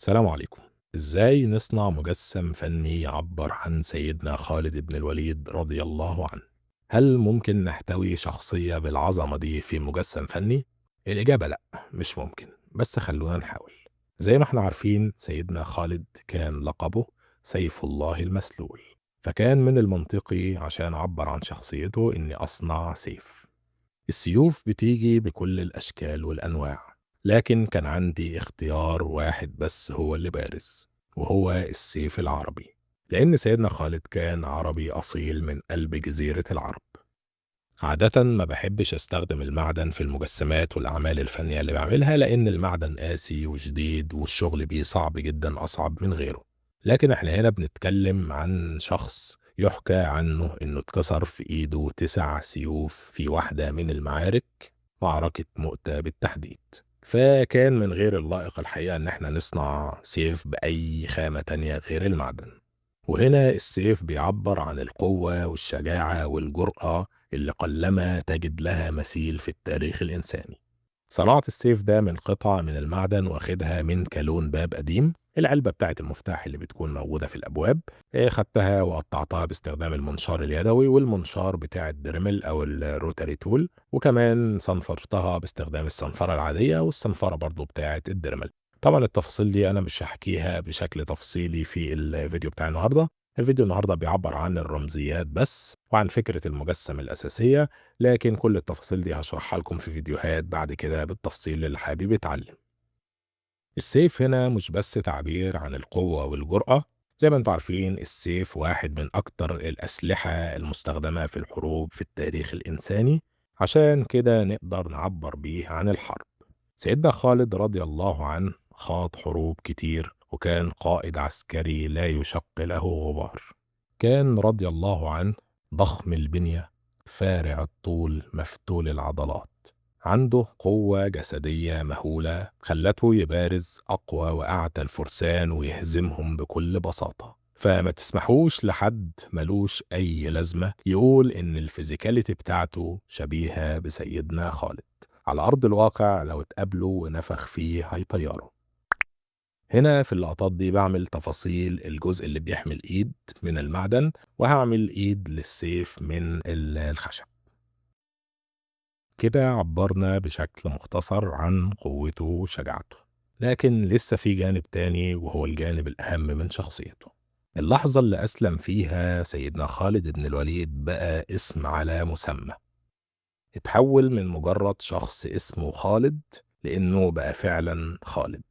السلام عليكم. إزاي نصنع مجسم فني يعبر عن سيدنا خالد بن الوليد رضي الله عنه؟ هل ممكن نحتوي شخصية بالعظمة دي في مجسم فني؟ الإجابة لأ، مش ممكن، بس خلونا نحاول. زي ما احنا عارفين سيدنا خالد كان لقبه سيف الله المسلول، فكان من المنطقي عشان أعبر عن شخصيته إني أصنع سيف. السيوف بتيجي بكل الأشكال والأنواع، لكن كان عندي اختيار واحد بس هو اللي بارز، وهو السيف العربي، لأن سيدنا خالد كان عربي أصيل من قلب جزيرة العرب. عادة ما بحبش استخدم المعدن في المجسمات والأعمال الفنية اللي بعملها، لأن المعدن قاسي وشديد والشغل بيه صعب جدا، أصعب من غيره. لكن احنا هنا بنتكلم عن شخص يحكى عنه انه اتكسر في ايده 9 سيوف في واحدة من المعارك، معركة مؤتة بالتحديد. فكان من غير اللائق الحقيقة ان احنا نصنع سيف بأي خامة تانية غير المعدن. وهنا السيف بيعبر عن القوة والشجاعة والجرأة اللي قلما تجد لها مثيل في التاريخ الإنساني. صنعت السيف ده من قطعة من المعدن واخدها من كالون باب قديم، العلبة بتاعت المفتاح اللي بتكون موجودة في الأبواب، خدتها وقطعتها باستخدام المنشار اليدوي والمنشار بتاع الدرمل أو ال rotary tool، وكمان صنفرتها باستخدام الصنفرة العادية والصنفرة برضو بتاعت الدرمل. طبعا التفاصيل دي أنا مش هحكيها بشكل تفصيلي في الفيديو بتاع النهاردة. الفيديو النهاردة بيعبر عن الرمزيات بس وعن فكرة المجسم الأساسية، لكن كل التفاصيل دي هشرحها لكم في فيديوهات بعد كده بالتفصيل للي حابب يتعلم. السيف هنا مش بس تعبير عن القوة والجرأة، زي ما انتم عارفين السيف واحد من أكتر الأسلحة المستخدمة في الحروب في التاريخ الإنساني، عشان كده نقدر نعبر بيه عن الحرب. سيدنا خالد رضي الله عنه خاض حروب كتير وكان قائد عسكري لا يشق له غبار. كان رضي الله عنه ضخم البنية، فارع الطول، مفتول العضلات، عنده قوة جسدية مهولة خلته يبارز أقوى وأعتى الفرسان ويهزمهم بكل بساطة. فما تسمحوش لحد ملوش أي لازمة يقول إن ال physicality بتاعته شبيهة بسيدنا خالد. على أرض الواقع لو اتقابله ونفخ فيه هيطيره. هنا في اللقطات دي بعمل تفاصيل الجزء اللي بيحمل إيد من المعدن، وهعمل إيد للسيف من الخشب. كده عبرنا بشكل مختصر عن قوته وشجاعته، لكن لسه في جانب تاني وهو الجانب الأهم من شخصيته. اللحظة اللي أسلم فيها سيدنا خالد بن الوليد بقى اسم على مسمى. اتحول من مجرد شخص اسمه خالد لأنه بقى فعلا خالد.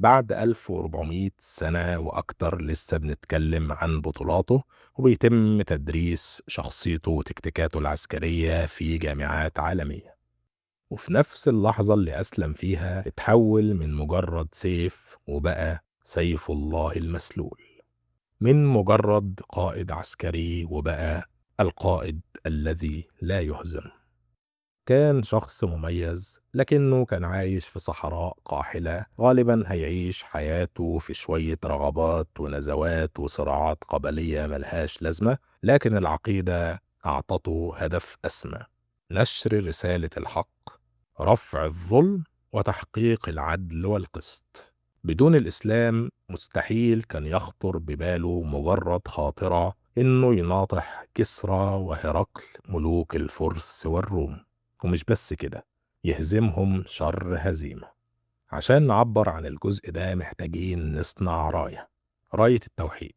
بعد 1400 سنة وأكتر لسه بنتكلم عن بطولاته، وبيتم تدريس شخصيته وتكتيكاته العسكرية في جامعات عالمية. وفي نفس اللحظة اللي أسلم فيها اتحول من مجرد سيف وبقى سيف الله المسلول، من مجرد قائد عسكري وبقى القائد الذي لا يهزم. كان شخص مميز، لكنه كان عايش في صحراء قاحلة، غالبا هيعيش حياته في شوية رغبات ونزوات وصراعات قبلية ملهاش لازمة، لكن العقيدة أعطته هدف أسمى: نشر رسالة الحق، رفع الظلم، وتحقيق العدل والقسط. بدون الإسلام مستحيل كان يخطر بباله مجرد خاطرة إنه يناطح كسرى وهرقل ملوك الفرس والروم، ومش بس كده، يهزمهم شر هزيمة. عشان نعبر عن الجزء ده محتاجين نصنع راية، راية التوحيد.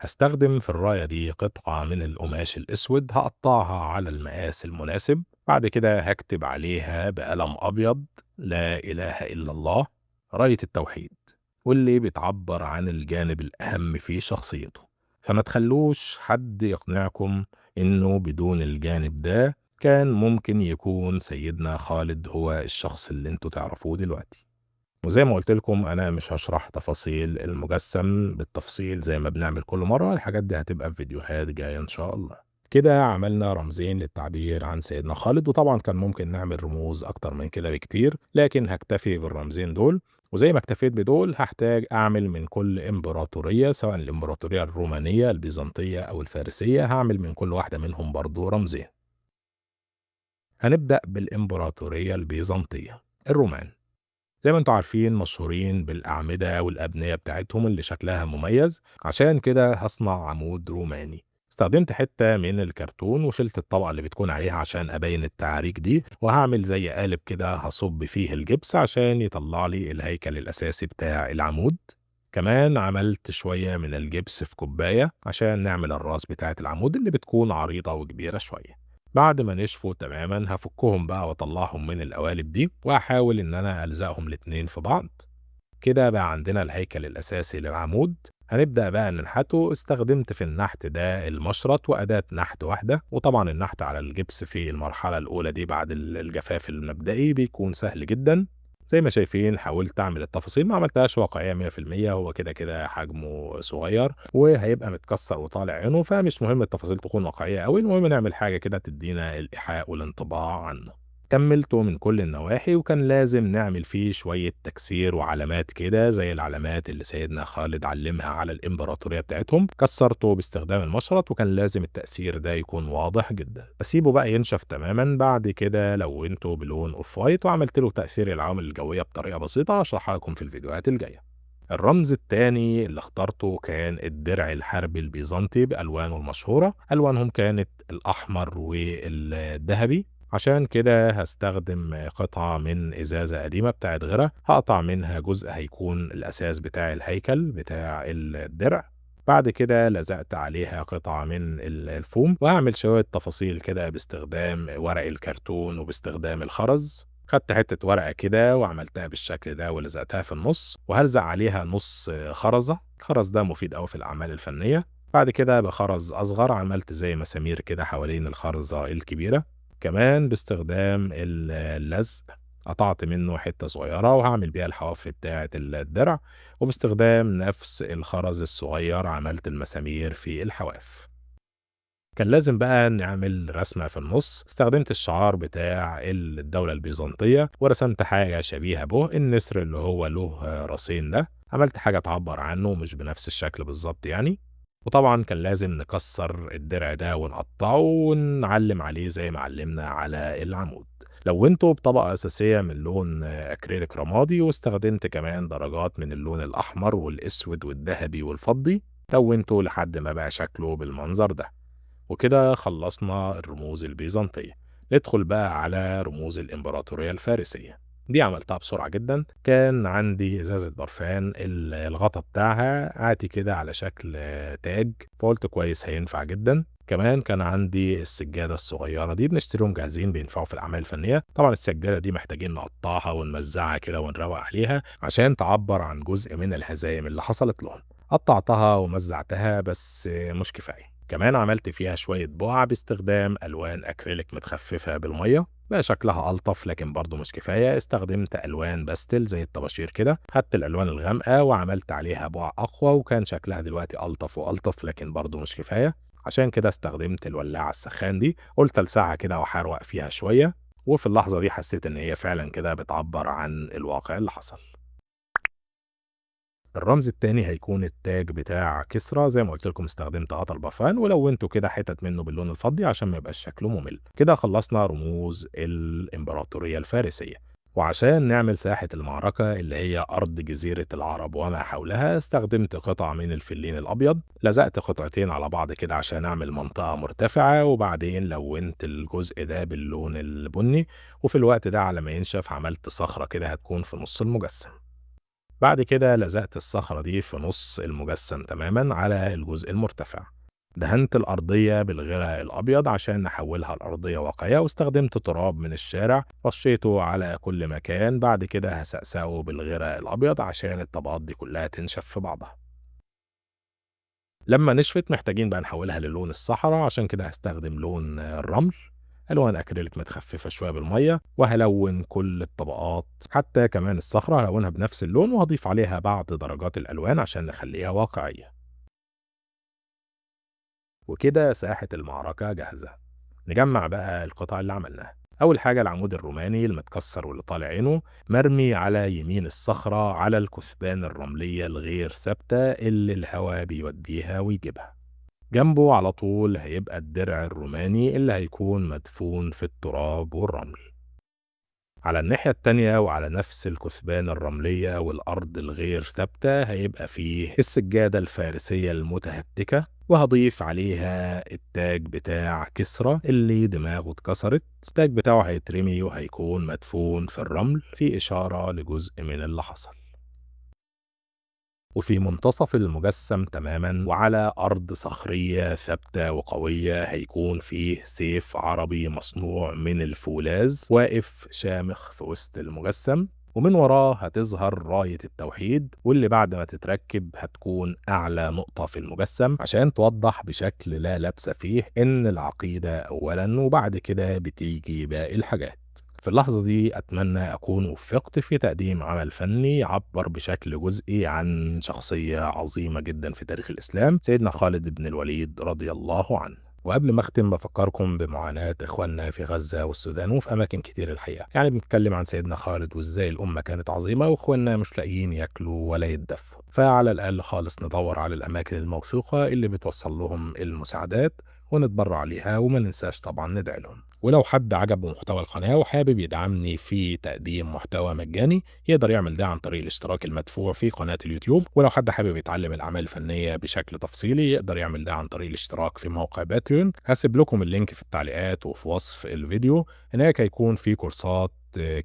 هستخدم في الراية دي قطعة من القماش الأسود، هقطعها على المقاس المناسب، بعد كده هكتب عليها بقلم أبيض لا إله إلا الله، راية التوحيد، واللي بتعبر عن الجانب الأهم في شخصيته. فما تخلوش حد يقنعكم إنه بدون الجانب ده كان ممكن يكون سيدنا خالد هو الشخص اللي انتوا تعرفوه دلوقتي. وزي ما قلت لكم أنا مش هشرح تفاصيل المجسم بالتفصيل زي ما بنعمل كل مرة، الحاجات دي هتبقى في فيديوهات جاية إن شاء الله. كده عملنا رمزين للتعبير عن سيدنا خالد، وطبعا كان ممكن نعمل رموز أكتر من كده بكتير، لكن هكتفي بالرمزين دول. وزي ما اكتفيت بدول هحتاج أعمل من كل إمبراطورية، سواء الإمبراطورية الرومانية البيزنطية أو الفارسية، هعمل من كل واحدة منهم برضو رمزين. هنبدأ بالإمبراطورية البيزنطية، الرومان. زي ما انتم عارفين مشهورين بالأعمدة والأبنية بتاعتهم اللي شكلها مميز، عشان كده هصنع عمود روماني. استخدمت حتة من الكرتون وشلت الطبقة اللي بتكون عليها عشان أبين التعاريج دي، وهعمل زي قالب كده هصب فيه الجبس عشان يطلع لي الهيكل الأساسي بتاع العمود. كمان عملت شوية من الجبس في كوباية عشان نعمل الراس بتاعة العمود اللي بتكون عريضة وكبيرة شوية. بعد ما نشفوا تماما هفكهم بقى واطلعهم من القوالب دي، وهحاول ان انا الزقهم الاتنين في بعض. كده بقى عندنا الهيكل الاساسي للعمود. هنبدأ بقى ننحته. استخدمت في النحت ده المشرط وأداة نحت واحدة، وطبعا النحت على الجبس في المرحلة الأولى دي بعد الجفاف المبدئي بيكون سهل جدا. زي ما شايفين حاولت أعمل التفاصيل، ما عملتهاش واقعية 100%، هو كده كده حجمه صغير وهيبقى متكسر وطالع عينه، فمش مهم التفاصيل تكون واقعية أوي، المهم نعمل حاجة كده تدينا الإيحاء والانطباع عنه. كملته من كل النواحي، وكان لازم نعمل فيه شوية تكسير وعلامات كده زي العلامات اللي سيدنا خالد علمها على الإمبراطورية بتاعتهم. كسرته باستخدام المشرط، وكان لازم التأثير ده يكون واضح جدا. بسيبه بقى ينشف تماما. بعد كده لونته بلون off white وعملت له تأثير العوامل الجوية بطريقة بسيطة هشرحها لكم في الفيديوهات الجاية. الرمز الثاني اللي اخترته كان الدرع الحربي البيزنطي بألوانه المشهورة، ألوانهم كانت الأحمر والذهبي. عشان كده هستخدم قطعة من إزازة قديمة بتاعت غيرها، هقطع منها جزء هيكون الأساس بتاع الهيكل بتاع الدرع. بعد كده لزقت عليها قطعة من الفوم، وهعمل شوية تفاصيل كده باستخدام ورق الكرتون وباستخدام الخرز. خدت حتة ورقة كده وعملتها بالشكل ده ولزقتها في النص، وهلزق عليها نص خرزة. الخرز ده مفيد أوي في الأعمال الفنية. بعد كده بخرز أصغر عملت زي مسامير كده حوالين الخرزة الكبيرة. كمان باستخدام اللزق قطعت منه حتة صغيرة وهعمل بيها الحواف بتاعة الدرع، وباستخدام نفس الخرز الصغير عملت المسامير في الحواف. كان لازم بقى نعمل رسمة في النص. استخدمت الشعار بتاع الدولة البيزنطية ورسمت حاجة شبيهة به، النسر اللي هو له راسين ده، عملت حاجة تعبر عنه مش بنفس الشكل بالظبط يعني. وطبعا كان لازم نكسر الدرع ده ونقطعه ونعلم عليه زي ما علمنا على العمود. لونته بطبقة أساسية من لون أكريليك رمادي، واستخدمت كمان درجات من اللون الأحمر والأسود والذهبي والفضي. لونته لحد ما بقى شكله بالمنظر ده. وكده خلصنا الرموز البيزنطية. ندخل بقى على رموز الإمبراطورية الفارسية. دي عملتها بسرعة جدا. كان عندي إزازة برفان الغطا بتاعها عاتي كده على شكل تاج، فقلت كويس هينفع جدا. كمان كان عندي السجادة الصغيرة دي، بنشتريهم جاهزين بينفعوا في الأعمال الفنية. طبعا السجادة دي محتاجين نقطعها ونمزعها كده ونروق عليها عشان تعبر عن جزء من الهزايم اللي حصلت لهم. قطعتها ومزعتها بس مش كفاية. كمان عملت فيها شوية بقع باستخدام ألوان أكريليك متخففة بالمية، بقى شكلها ألطف لكن برضو مش كفاية. استخدمت ألوان باستل زي الطباشير كده، خدت الألوان الغامقة وعملت عليها بقع أقوى، وكان شكلها دلوقتي ألطف وألطف لكن برضو مش كفاية. عشان كده استخدمت الولاعة السخان دي، قلت ألسعها كده وأحروق فيها شوية، وفي اللحظة دي حسيت إن هي فعلا كده بتعبر عن الواقع اللي حصل. الرمز التاني هيكون التاج بتاع كسرى. زي ما قلت لكم استخدمت غطا البرفان ولونته كده حتت منه باللون الفضي عشان ما يبقاش شكله ممل. كده خلصنا رموز الإمبراطورية الفارسية. وعشان نعمل ساحة المعركة اللي هي أرض جزيرة العرب وما حولها، استخدمت قطع من الفلين الأبيض، لزقت قطعتين على بعض كده عشان أعمل منطقة مرتفعة، وبعدين لونت الجزء ده باللون البني، وفي الوقت ده على ما ينشف عملت صخرة كده هتكون في نص المجسم. بعد كده لزقت الصخرة دي في نص المجسم تماما على الجزء المرتفع. دهنت الأرضية بالغراء الأبيض عشان نحولها لأرضية واقعية، واستخدمت تراب من الشارع رشيته على كل مكان. بعد كده هسقسقه بالغراء الأبيض عشان الطبقات دي كلها تنشف في بعضها. لما نشفت محتاجين بقى نحولها للون الصحراء، عشان كده هستخدم لون الرمل، ألوان أكريليك متخففة شوية بالمية، وهلون كل الطبقات حتى كمان الصخرة هلونها بنفس اللون، وهضيف عليها بعض درجات الألوان عشان نخليها واقعية. وكده ساحة المعركة جاهزة. نجمع بقى القطع اللي عملناها. أول حاجة العمود الروماني المتكسر واللي طالع عينه مرمي على يمين الصخرة على الكثبان الرملية الغير ثابتة اللي الهواء بيوديها ويجيبها. جنبه على طول هيبقى الدرع الروماني اللي هيكون مدفون في التراب والرمل. على الناحية التانية وعلى نفس الكثبان الرملية والأرض الغير ثابتة هيبقى فيه السجادة الفارسية المتهتكة، وهضيف عليها التاج بتاع كسرى اللي دماغه اتكسرت. التاج بتاعه هيترمي وهيكون مدفون في الرمل في إشارة لجزء من اللي حصل. وفي منتصف المجسم تماما وعلى أرض صخرية ثابتة وقوية هيكون فيه سيف عربي مصنوع من الفولاذ واقف شامخ في وسط المجسم، ومن وراه هتظهر راية التوحيد، واللي بعد ما تتركب هتكون أعلى نقطة في المجسم عشان توضح بشكل لا لبس فيه إن العقيدة أولا وبعد كده بتيجي باقي الحاجات. في اللحظة دي أتمنى أكون وفقت في تقديم عمل فني يعبر بشكل جزئي عن شخصية عظيمة جدا في تاريخ الإسلام، سيدنا خالد بن الوليد رضي الله عنه. وقبل ما أختم بفكركم بمعاناة إخواننا في غزة والسودان وفي أماكن كتير الحقيقة. يعني بنتكلم عن سيدنا خالد وإزاي الأمة كانت عظيمة وإخواننا مش لاقيين ياكلوا ولا يتدفوا، فعلى الأقل خالص ندور على الأماكن الموثوقة اللي بتوصل لهم المساعدات ونتبرع عليها، وما ننساش طبعا ندعي لهم. ولو حد عجبه محتوى القناة وحابب يدعمني في تقديم محتوى مجاني يقدر يعمل ده عن طريق الاشتراك المدفوع في قناة اليوتيوب، ولو حد حابب يتعلم الأعمال الفنية بشكل تفصيلي يقدر يعمل ده عن طريق الاشتراك في موقع باتريون. هسيب لكم ال link في التعليقات وفي وصف الفيديو، هناك هيكون في كورسات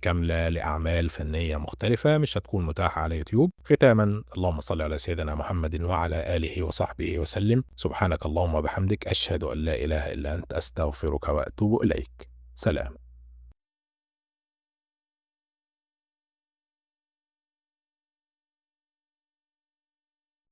كاملة لأعمال فنية مختلفة مش هتكون متاحة على يوتيوب. ختاما، اللهم صل على سيدنا محمد وعلى آله وصحبه وسلم. سبحانك اللهم وبحمدك، أشهد أن لا إله إلا أنت، أستغفرك وأتوب إليك. سلام.